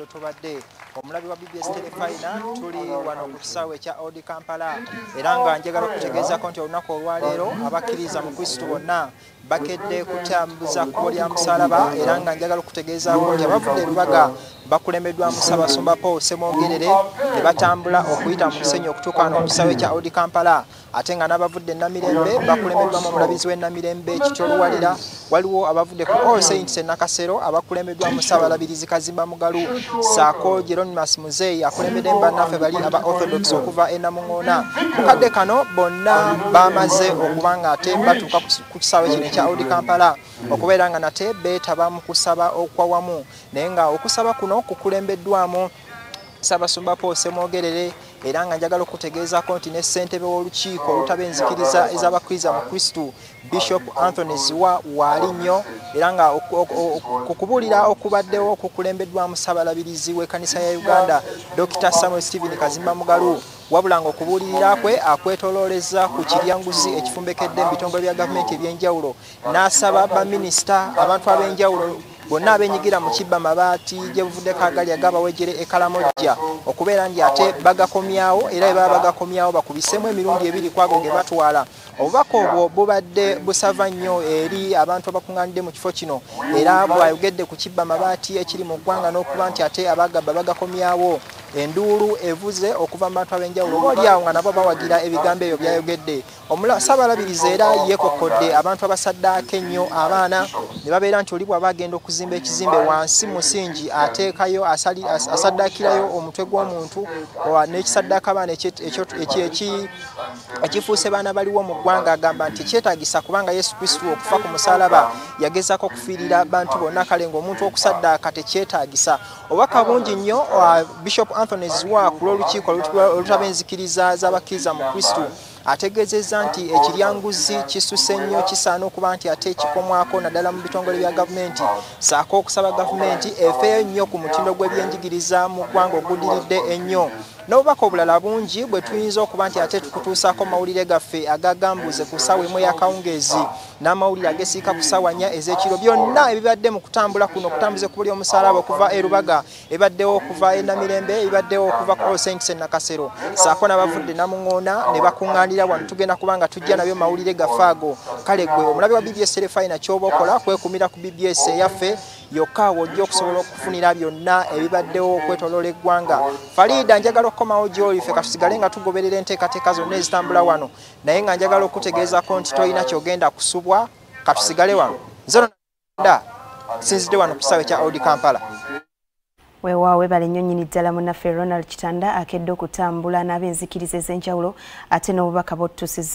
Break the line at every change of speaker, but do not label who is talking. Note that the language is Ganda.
gy'otobadde. Omulabi wa BBS Terefayina, tuli wano ku kisaawe ekya Old Kampala, era nga njagala okutegeezaako nti olunaku olwaleero abakkiriza mu Kristo bonna bakedde kutambuza kkubo lya musaalaba. Era nga njagala okutegeezaako nti abavudde e Lubaga bakulembeddwamu Ssaabasumba Paul Ssemwogerere ne batambula okuyita mu Kisenyi okutuuka wano ku kisaawe kya Old Kampala, ate nga n'abavudde e Namirembe bakulembeddwamu omulabizi w'e Namirembe Kityo Luwalira. Waliwo abavudde ku All Saints e Nakasero abakulembeddwamu Ssaabalabirizi Kazimba Mugalu ssaako Jeronimus Muzeeyi akulembedde bannaffe bali aba Orthodox okuva e Namuŋŋoona. Mu kadde kano bonna bamaze okuba nga ate batuuka ku kisaawe kino ekya Old Kampala okubeera nga nate beetaba mu kusaba okwawamu, naye nga okusaba kuno kukulembeddwamu Ssaabasumba Paul Ssemwogerere. Era nga njagala okutegeezaako nti ne ssentebe w'olukiiko olutaba enzikiriza ez'abakkiriza mu Kristo, Bishop Anthony Ziwa, waali nnyo. Era nga ku kubuulira okubaddewo okukulembeddwamu Ssaabalabirizi w'ekkanisa ya Uganda, Dr. Samuel Stephen Kazimba Mugalu, wabula nga okubuulirira kwe akwetolooleza ku kiryanguzi ekifumbekedde mu bitongole bya gavumenti ebyenjawulo, n'asaba baminisita, abantu ab'enjawulo bonna abenyigira mu kibba mabaati gye buvuddeko agali agabawejere e Kalamojja okubeera nti ate bagakomyawo, era bwe baba bagakomyawo bakubisemu emirundi ebiri kwago ge batwala. Obubaka obwo bubadde busava nnyo eri abantu abakuŋŋaanidde mu kifo kino, era bw'ayogedde ku kibba mabaati ekiri mu ggwanga n'okuba nti ate abagabba bagakomyawo, enduulu evuze okuva mu bantu ab'enjawulo oba oliawo nga nabo bawagira ebigambo ebyo byayogedde. Ssaabalabirizi era yeekokkodde abantu abasaddaaka ennyo abaana ne babeera nti oli bw'aba agenda okuzimba ekizimbe wansi musingi ateekayo asaddaakirayo omutwe gw'omuntu n'ekisaddaaka abaana ekifuuse baana baliwo mu ggwanga. Agamba nti kyetaagisa kubanga Yesu Kristo okufa ku musaalaba yagezaako okufiirira bantu bonna, kale ng'omuntu okusaddaaka tekyetaagisa. Obubaka bungi nnyo Bishop Anthony Ziwa ku lw'olukiiko olutaba enzikiriza z'abakkiriza mu Kristo ategeezezza nti ekiryanguzi kisuse nnyo, kisaana okuba nti ate kikomwako naddala mu bitongole bya gavumenti, ssaako okusaba gavumenti efeeyo nnyo ku mutindo gw'ebyenjigiriza mu ggwanga ogudiridde ennyo, n'obubaka obulala bungi bwe tuyinza okuba nti ate tukutuusaako mawulire gaffe agagambuze ku ssaawa emu ey'akawungeezi n'amawulire agesiika ku ssaawa 4 ez'ekiro. Byonna ebibadde mu kutambula kuno, okutambuza ekkubo ly'omusaalaba okuva e Lubaga, ebaddewo okuva e Namirembe, ebaddewo okuva ku All Saints e Nakasero, ssaako n'abavudde Namuŋŋoona ne bakuŋŋaanira wano, tugenda kuba nga tujja nabyo mawulire gaffe ago. Kale gwe omulabi wa BBS Terefayina, ky'oba okola kwekumira ku BBS eyaffe yokka w'ojja okusobola okufunira byonna ebibaddewo okwetoloola eggwanga. Farida, njagala okukomawo gy'oli, ffe katusigale nga tugoberera enteekateeka zonna ezitambula wano, naye nga njagala okutegeezaako nti tolina ky'ogenda kusubwa. Katusigale wano. Nze nda sinzidde wano ku kisaawe kya Old Kampala.
Weewaawo, webale nnyo nnyini ddala munnaffe Ronald Kitanda akedde okutambula n'ab'enzikiriza ez'enjawulo ate n'obubaka bw'otutuusizza.